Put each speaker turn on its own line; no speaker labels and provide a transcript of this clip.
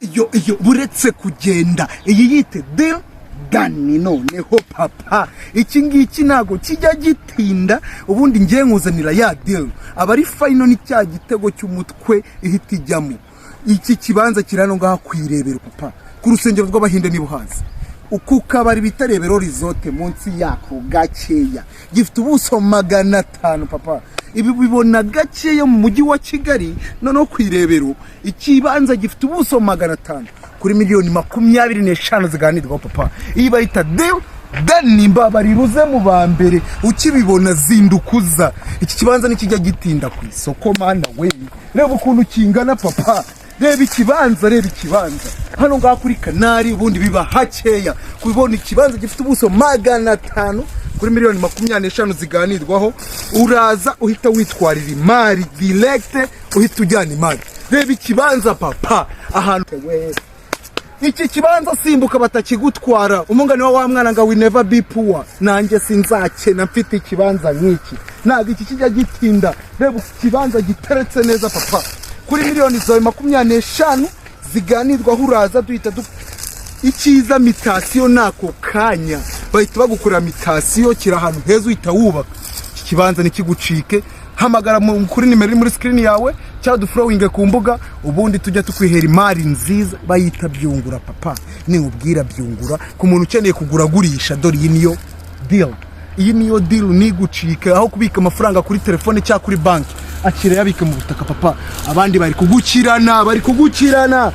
Iyo buretse kugenda, iyi yite deal done. Noneho papa, iki ngiki ntabwo kijya gitinda. Ubundi ngiye nkuzanira ya deal, aba ari final, ni cya gitego cy'umutwe ihita ijyamo. Iki kibanza kiri hano ngaha ku Irebero papa, ku rusengero rw'Abahinde niba uhazi, ku kabari bita Rebero Resort, munsi yako gakeya. Gifite ubuso 500 papa. Ibi bibona gakeya mu mujyi wa Kigali. Noneho ku Irebero, ikibanza gifite ubuso 500 kuri miliyoni 25 ziganirwaho papa. Iyi bayita deal done. Mbabariruze mu ba mbere, ukibibona zindukuza. Iki kibanza nikijya gitinda ku isoko. Mana we, reba ukuntu kingana papa, reba ikibanza, reba ikibanza hano ngaha kuri Kanari. Ubundi biba hakeya kubibona ikibanza gifite ubuso 500 kuri miliyoni 25 ziganirwaho. Uraza uhita witwarira imari direct, uhita ujyana imari. Reba ikibanza papa, ahantu we. Iki kibanza simbuka batakigutwara. Umugani wa mwana ngo "We never be poor", nanjye sinzakena mfite ikibanza nk'iki. Ntabwo iki kijya gitinda. Reba ikibanza giteretse neza papa, kuri miliyoni zawe 25 ziganirwaho. Uraza duhita du icyiza mutation n'ako kanya bahita bagukorera mutation. Kiri ahantu heza, uhita wubaka. Iki kibanza ntikigucike. Hamagara kuri nimero iri muri screen yawe cyangwa dufollowinge ku mbuga, ubundi tujya tukwihera imari nziza. Bayita Byungura papa. Niwubwira Byungura ku muntu ukeneye kugura, agurisha. Dore iyi niyo deal, iyi niyo deal, ntigucike. Aho kubika amafaranga kuri telefone cyangwa kuri banki, akira yabike mu butaka papa. Abandi bari kugukirana, bari kugukirana.